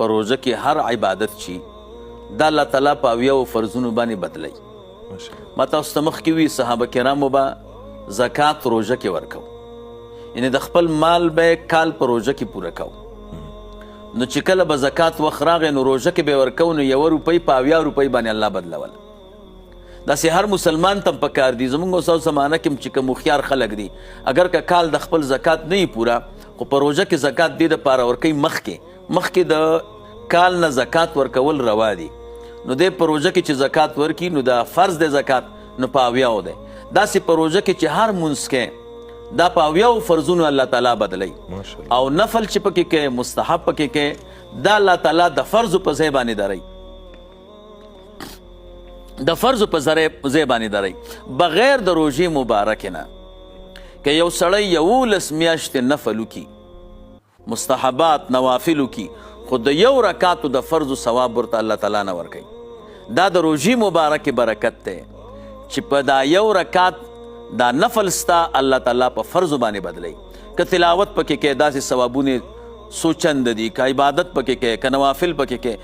په روژه کې هر عبادت چی دا الله تعالی په اویاو فرضونو باندې بدلوي. ما تاسو ته مخکې وی، صحابه کرامو به زکات روژه کې ورکو، یعنی د خپل مال به کال په روژه کې پوره کو. نو چې کله به زکات وخت راغی نو روژه کې به ورکو، نو یوه روپۍ په 70 روپۍ باندې الله بدلوله. داسې هر مسلمان ته پکار دي. زمونږ اوس زمانه کې چې کوم هوښیار خلک دي، اگر که کال د خپل زکات نه پوره، خو په روژه کې زکات دې د پاره ورکوي. مخکې مخکې د کال نه زکات ورکول روا دي، نو د په روژه کې چې زکات ورکي نو دا فرض دی زکات، نو په 70 دی. داسې په روژه کې چې هر مونځ کې دا په 70 فرضونو الله تعالی بدلی، او نفل چې پکې کې، مستحب پکې کې، دا الله تعالی د فرض په ځای باندې دري، د فرض په ځای باندې دري. بغیر د روژې مبارک نه که یو سړی 11 میاشتې نفل وکړي، مستحبات نوافل وکړي، خو د یو رکاتو د فرض ثواب ورته الله تعالی نه ورکوي. دا د روژې مبارک برکت دی چې په دا یو رکات دا نفل ستا الله تعالی په فرض باندې بدلی. که تلاوت پکې کې داسې ثوابونه څو چند دي، که عبادت پکې کې، که نوافل پکې کې.